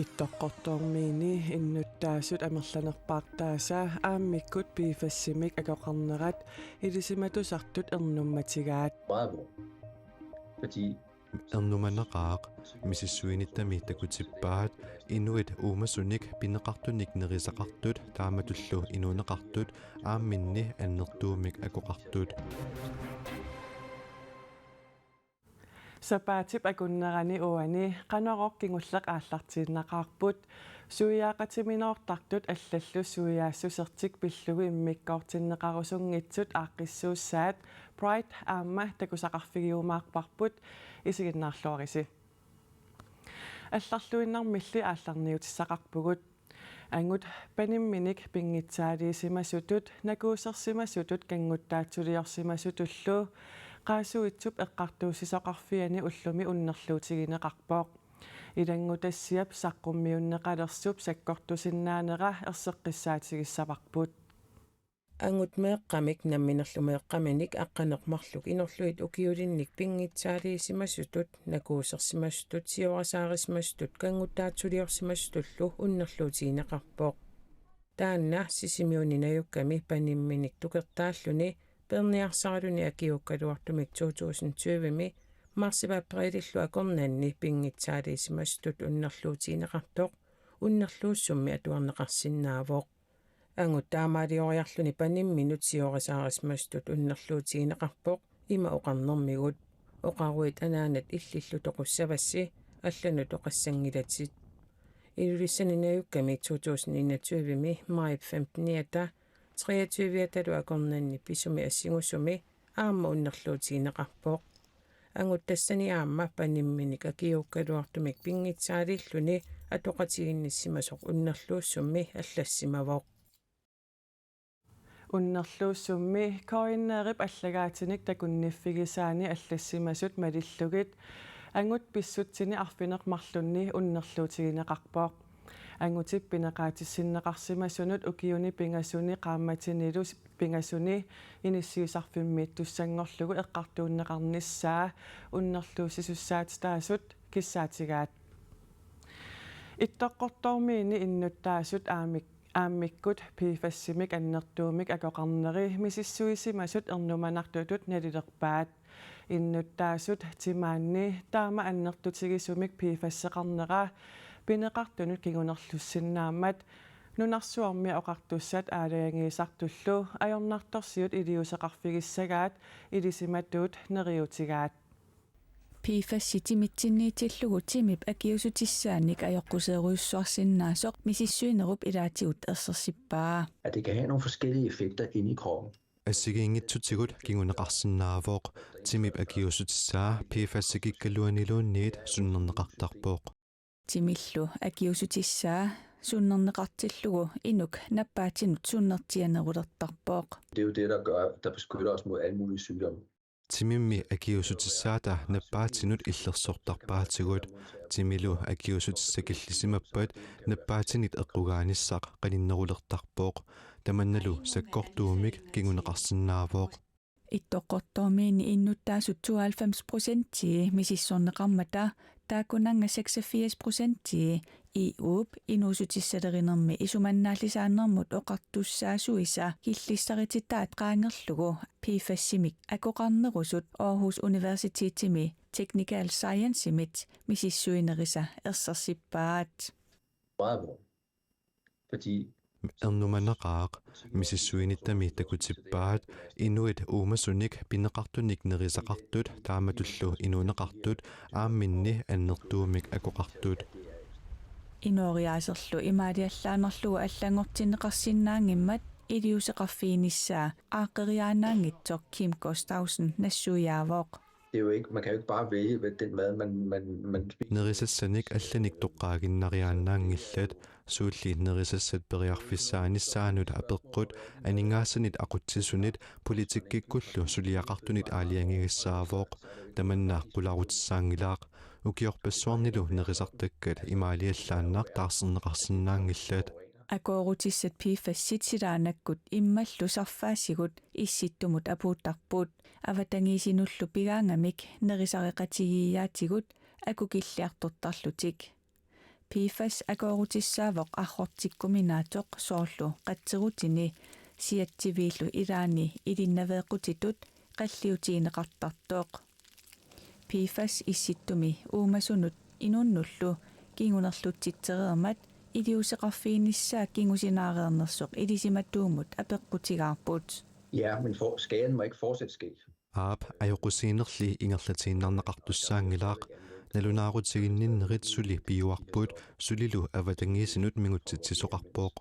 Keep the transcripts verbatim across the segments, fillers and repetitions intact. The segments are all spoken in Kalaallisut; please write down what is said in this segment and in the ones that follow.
Ittoqqortoormiini innuttaasut amerlanerpaartaasa aammikkut PFAS-imik akoqarnerat ilisimatusartut ernummatigaat. Bravo. Fordi ernumanaqaaq, misissuinittami takutippaat inuit uumasunik pineqartunik nerisaqartut taamatullu inuuneqartut aamminni annertuumik akoqartut. Sapaatip akunnerani uani Qanorooq kingulleq aallartiinnaqaarput. Suiaaqatiminoortartut allallu suiaassusertik pillugu immikkoortinneqarusunngitsut aaqqissuussaat Pride aamma takusaqarfigiumaarparput, isiginnaarluarisi. Allarluinnarmilli aallarniutissaqarpugut. Angut panimminik pinngitsaaliisimasutut, nakuusersimasutut kannguttaatsuliorsimasutullu Qaasuitsup Eqqartuussisoqarfiani ullumi unnerluutigineqarpoq. Ilanngutassiap saqqummiunneqalersup sakkortusinnaanera erseqqissaatigissavarput. Angut meeqqamik namminerlu meeqqaminik aqqaneq-marluk inorlugit ukiulinnik pinngitsaaliisimasutut, nakuusersimasutut, siorasaarisimasutut kannguttaatsuliorsimasutullu unnerluutigineqarpoq. Taanna Sisimiuni najukkami panimminik tukertaalluni peerniarsaraluni akiuukkaluartumik to tusind tyve-mi marsip apriilillu akornanni pinngitsaaliisimasutut unnerluutigineqartoq unnerluussummi atuarneqarsinnaavoq. Angut taamaalioriarluni panimminut siorasaarisimasutut unnerluutigineqarpoq ima oqarnermigut: Oqaruit anaanat illillu toqussavassi, allanut oqassanngilatit. Ilulissani najukkami to tusind enogtyve-mi majip femten-iata treogtyve-atalu akornanni pisumi assingusumi aamma unnerluutigineqarpoq. Angut tassani aamma panimminik akiuukkaluartumik pinngitsaaliilluni atoqatigiinnissimasoq unnerluussummi allassimavoq. Unnerluussummi K N R-ip allagaatinik takunniffigisaani allassimasut malillugit angut pissutsini arfineq-marlunni unnerluutigineqarpoq. Angutip pineqaatissinneqarsimasunut ukiuni pingasuni qaammatinilu pingasuni inissiisarfimmiittussanngorlugu eqqartuunneqarnissaa unnerluussisussaatitaasut kissaatigaat. Ittoqqortoormiini innuttaasut aamik-, aammikkut PFAS-imik annertuumik akoqarneri misissuisimasut ernumanartutut nalilerpaat. Innuttaasut timaanni taama annertutigisumik PFAS-eqarnera pineqartunut kingunerlussinnaammat nunarsuarmi oqartussat aalajangiisartullu ajornartorsiut iliuuseqarfigissagaat ilisimatuut neriuutigaat. PFAS-i timitsinniitillugu timip akiuussutissaanik ajoquseerujussuarsinnaasoq misissuinerup ilaatigut ersersippaa. At det kan have nogle forskellige effekter inde i kroppen. Assigiinngitsutigut kinguneqarsinnaavoq timip akiuussutissaa PFAS-ikikkaluaniluunniit sunnerneqartarpoq. Timillu akiuussutissaa sunnerneqartillugu inuk nappaatinut sunnertianerulertarpoq. Det er jo det, der gør, der beskytter os mod alle mulige sygdomme. Timimmi akiuussutissaata nappaatinut illersortarpaatigut. Timilu akiuussutissat killisimappat nappaatinit eqqugaanissaq qaninnerulertarpoq. Tamannalu sakkortuumik kinguneqarsinnaavoq. Ittoqqortoormiini innuttaasut tooghalvfems procentii misissorneqarmata taakkunannga seksogfirs procentii E U-p inuussutissalerinermi isumannaallisaanermut oqartussaasuisa killissarititaat qaangerlugu PFAS-imik akoqarnerusut Aarhus Universitetimi Technical Science-imit misissuinerisa ersersippaa. Bravo. Fordi ernumanaqaaq, misissuinittami takutippaat inuit uumasunik pineqartunik nerisaqartut taamatullu inuuneqartut aamminni annertuumik akoqartut. Inooriaaserlu imaaliallaannarlugu allanngortinneqarsinnaanngimmat iliuuseqarfiginissaa aaqqeriaannaanngitsoq Kim Gustavsen nassuiaavoq. Det er jo ikke, man kan jo ikke bare vælge, hvad den mad, man, man, man spiser. Nerisassanik allanik toqqaaginnariaannaanngillat, suulli nerisassat periarfissaanissaanut apeqqut aningaasanit aqutsisunit politikkikkullu suliaqartunit aalajangigassaavoq. Tamanna qularutissaanngilaq. Ukiorpassuarnilu nerisartakkat imaaliallaannaq taarserneqarsinnaanngillat. Akoorutissat PFAS-it silaannakkut immallu sarfaasigut issittumut apuuttarput, avatangiisinullu pigaangamik nerisareqatigiiaatigut akukilliartortarlutik. PFAS akoorutissaavoq arrortikkuminaatsoq soorlu qatserutini siatsiviillu ilaanni ilinnaveeqqutitut qalliutigineqartartoq. PFAS Issittumi uumasunut inunnullu kingunerlutsitsereermat iliuuseqarfiginissaa kingusinaareernersoq ilisimatuumut apeqqutigaarput. Ja, men for, skaden må ikke fortsætte ske. Aap, ajoqusiinerli ingerlatiinnarneqartussaanngilaq. Nalunaarutiginninnerit suli piuarput, sulilu avatangiisinut mingutsitsisoqarpoq.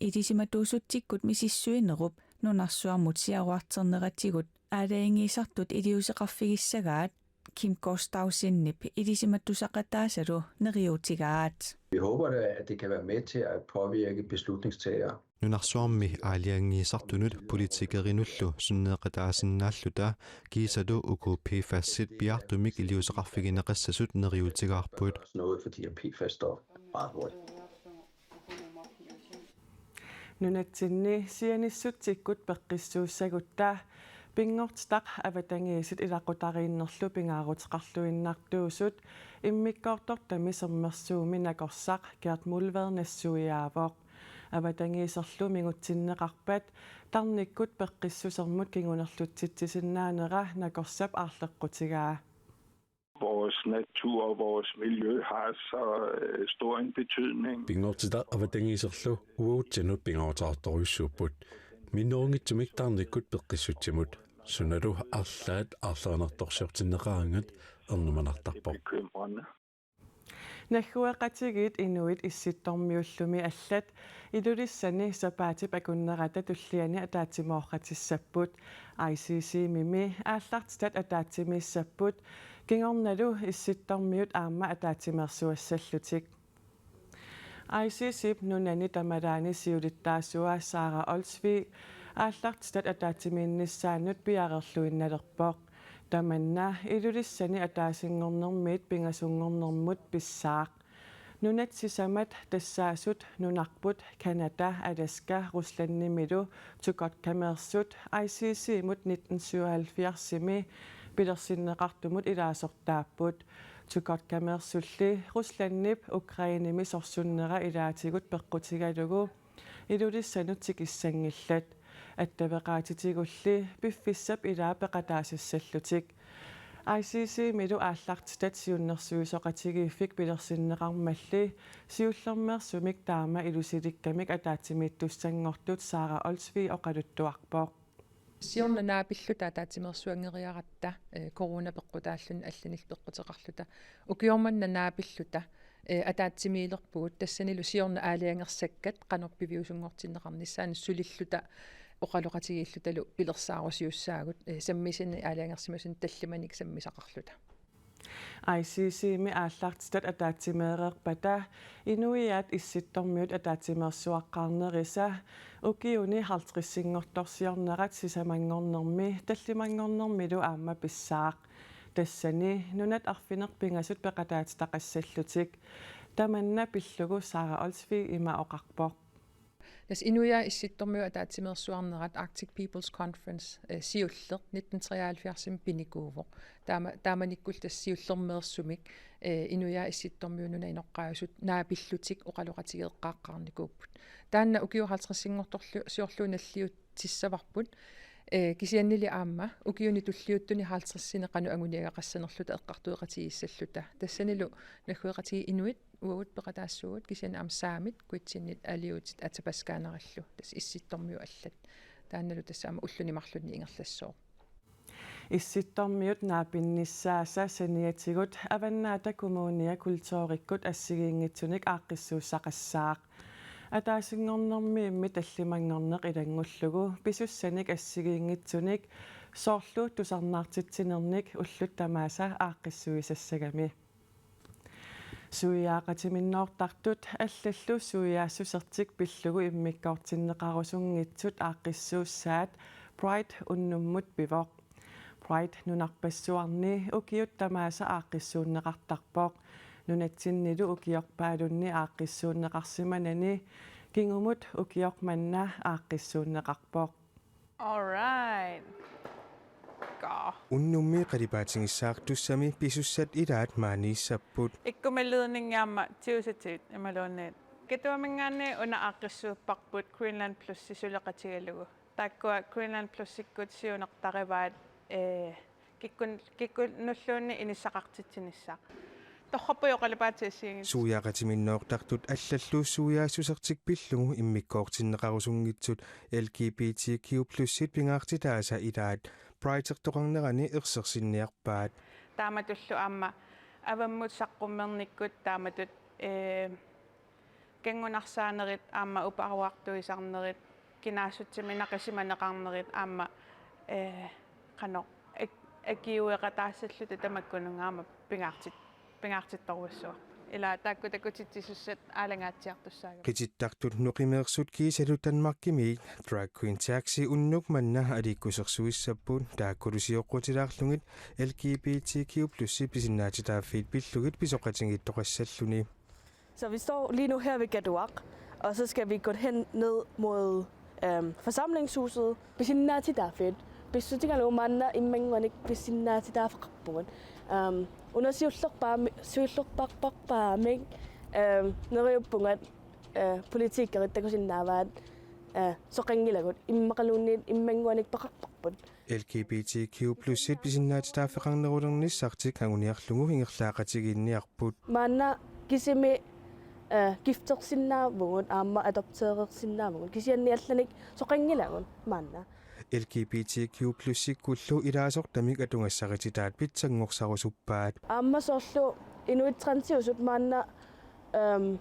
Ilisimatuusutsikkut misissuinerup nunarsuarmut siaruarterneratigut aalajangiisartut iliuuseqarfigissagaat Kim Gustavsenip ilisimatusaqataasalu neriuutigaat. Vi håber da, at det kan være med til at påvirke beslutningstagere. Nunarsuarmi aalajangiisartunut politikerinullu sunneeqataasinnaalluta kiisalu uku PFAS-it piaartumik iliuuseqarfigineqassasut neriuutigaarput. Også noget for de her PFAS-stoffer meget hurtigt. Nunatsinni sianissutsikkut peqqissuussagutta pinngortitaq avatangiisit ilaqutariinnerlu pingaaruteqarluinnartuusut immikkoortortami sermersuumi nakorsaq Gert Mullvad nassuiaavoq. Avatangiiserlu mingutsinneqarpat tarnikkut peqqissusermut kingunerlutsitsisinnaanera nakorsap aarleqqutigaa. Vores natur og vores miljø har så øh, stor en betydning. Pinngortitaq avatangiiserlu uagutsinnut pingaaruteqartorujussuupput. Minnerunngitsumik tarnikkut peqqissutsimut. Sunalu arlaat aarlerinartorsiortinneqaraangat ernumanartarpoq. Bekymrende. Naggueqatigiit inuit Issittormiullumi allat Ilulissani sapaatip akunnerata tulliani ataatsimoorpatissapput. I C C-mimi aallartitat ataatsimiissapput kingornalu Issittormiut aamma ataatsimeersuassallutik. I C C-p nunani tamalaani siulittaasua Sara Olsvig aallartitat ataatsimiinnissaannut piareerluinnalerpoq. Tamanna Ilulissani ataasinngornermiit pingasunngornermut pissaaq. Nunat sisamat tassaasut nunarput Canada, Alaska, Ruslandimilu Chukotkameersut I C C-mut nitten syvoghalvfjerds-imi pilersinneqartumut ilaasortaapput. Chukotkameersulli Ruslandip Ukrainemi sorsunnera ilaatigut peqqutigalugu Ilulissanut tikissanngillat. Attaveqaatitigulli piffissap ilaa peqataasassallutik. I C C-milu aallartitat siunnersuisoqatigiiffik pilersinneqarmalli siullermeersumik taama ilusilikkamik ataatsimiittussanngortut Sara Olsvig oqaluttuarpoq. Siorna naapilluta ataatsimeersuanngeriaratta, eh, corona peqqutaalluni allanillu peqquteqarluta. Ukioq manna naapilluta, eh, ataatsimiilerpugut tassanilu siorna aalajangersakkat qanoq piviusunngortinneqarnissaanut sulilluta oqaloqatigiillutalu pilersaarusiussaagut, eh, sammisani aalajangersimasuni tallimanik sammisaqarluta. I C C-mi aallartitat ataatsimeereerpata inuiaat Issittormiut ataatsimeersuaqqaarnerisa ukiuni halvtredsinngortorsiornerat sisamanngornermi tallimanngornermilu aamma pissaaq. Tassani nunat arfineq-pingasut peqataatitaqassallutik. Tamanna pillugu Sara Olsvig ima oqarpoq. Tassa inuiaat Issittormiut ataatsimeersuarnerat Arctic People's Conference, eh, siulleq nitten treoghalvfjerds-imi pinikuuvoq. Taama, taamanikkullu tassa siullermeersumik, eh, inuiaat Issittormiut nunap inoqqaajusut naapillutik oqaloqatigeeqqaaqqaarnikuupput. Taanna ukiut halvtredsinngortorlu-, siorlugu nalliuttissavarput. Eh, kisiannili aamma ukiuni tulliuttuni halvtredsini qanoq anguniagaqassanerluta eqqartueqatigiissalluta. Tassanilu naggueqatigiit inuit uagut peqataassuugut kisianni aamma saamit, kuitsinit, aliutit, atapascaanarillu, tassa Issittormiut allat. Taannalu tassa aamma ulluni marlunni ingerlassooq. Issittormiut naapinnissaasa saniatigut Avannaata Kommunia kulturikkut assigiinngitsunik aaqqissuussaqassaaq. Ataasinngornermiimmi tallimanngorneq ilanngullugu pisussanik assigiinngitsunik soorlu tusarnaartitsinernik ullut tamaasa aaqqissuisassagami. Suiaaqatiminnoortartut allallu suiaassusertik pillugu immikkoortinneqarusunngitsut aaqqissuussaat Pride unnummut pivoq. Pride nunarpassuarni ukiut tamaasa aaqqissuunneqartarpoq. Nunatsinnilu ukiorpaalunni aaqqissuunneqarsimanani kingumut ukioq manna aaqqissuunneqarpoq. All right. Kaa. Unnummi qalipaatigissartussami pisussat ilaat maaniissapput. Ikkumaluunniit aamma tiusatit imaluunniit. Katuaminngaanniit una aaqqissuupparput Greenland Plus suleqatigalugu. Taakkua Greenland Plusikkut siunertarivaat, ee, kikkun-, kikkunnulluunniit inissaqartitsinissaq. Torrappugut qalipaatit assigiinngitsut. Suiaqatiminnoortartut allallu suiaassusertik pillugu immikkoortinneqarusunngitsut L G B T Q plusit pingaartitaasa ilaat Pridertoqarnerani ersersinniarpaat. Taamatullu aamma avammut saqqummernikkut taamatut, ee, kanngunarsaanerit aamma uparuartuisarnerit kinaassutsimik naqisimaneqarnerit aamma, ee, qanoq ak-, akiueqataassalluta tamakkununnga aamma pingaartit-, pingaartittorujussuaq. Ila taakku takutitsisussat aalangaatsiartussaagami. Qitittartut noqimeersut kiisalu Danmarkimi Drag Queen Taxi unnuk manna aliikkusersuissapput, taakkulu sioqqutilaarlugit L G B T Q plus pisinnaatitaaffiit pillugit pisoqatigiittoqassalluni. Så vi står lige nu her ved Gaduaq, og så skal vi gå hen ned mod, øhm, forsamlingshuset. Pisinnaatitaaffiit pissutigalugu maanna immannguanik pisinnaatitaaffeqarpugut. Øhm, una siullerpaami-, siullerpaamik, øhm, neriuppunga, øh, politikerit takusinnaavaat, øh, soqanngilagut, immaqaluunniit immannguanik peqarparput. L G B T Q plus pisinnaatitaaffeqarnerulernissartik anguniarlugu ingerlaaqatigiinniarput. Maanna kisimi, øh, giftersinnaavugut aamma adopteersinnaavugut. Kisianni allanik soqanngilagut maanna. L G B T Q plus-ikkullu ilaasortamik atugassarititaat pitsanngorsarusuppaat. Aamma soorlu inuit transiusut maanna, øhm,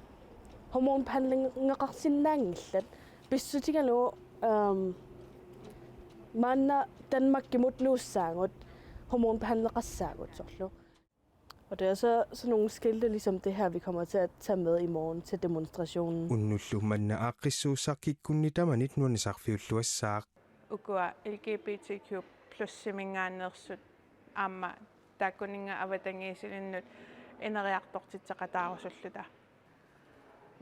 hormonbehandlingeqarsinnaanngillat. Pissutigalugu, øhm, maanna Danmarkimut nuussaagut hormonbehandleqassaagut soorlu. Og det er så sådan nogle skilte, ligesom det her, vi kommer til at tage med i morgen til demonstrationen. Unnullu manna aaqqissuussaq kikkunnit tamanit nuannisarfiulluassaaq. Ukua L G B T Q plus-iminngaanneersut aamma taakkuninnga avatangiisilinnut ineriartortitseqataarusulluta.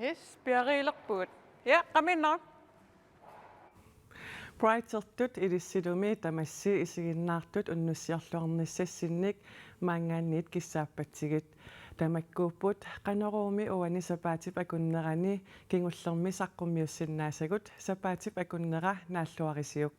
Yes, piariilerpugut. Ja, qamiinnaq. Pridertut ilissilumi tamassi isiginnaartut unnussiorluarnissassinnik maanngaanniit kissaappatsigit. Tamakkuupput Qanoruumi uani sapaatip akunnerani kingullermi saqqummiussinnaasagut, sapaatip akunnera naalluarisiuk.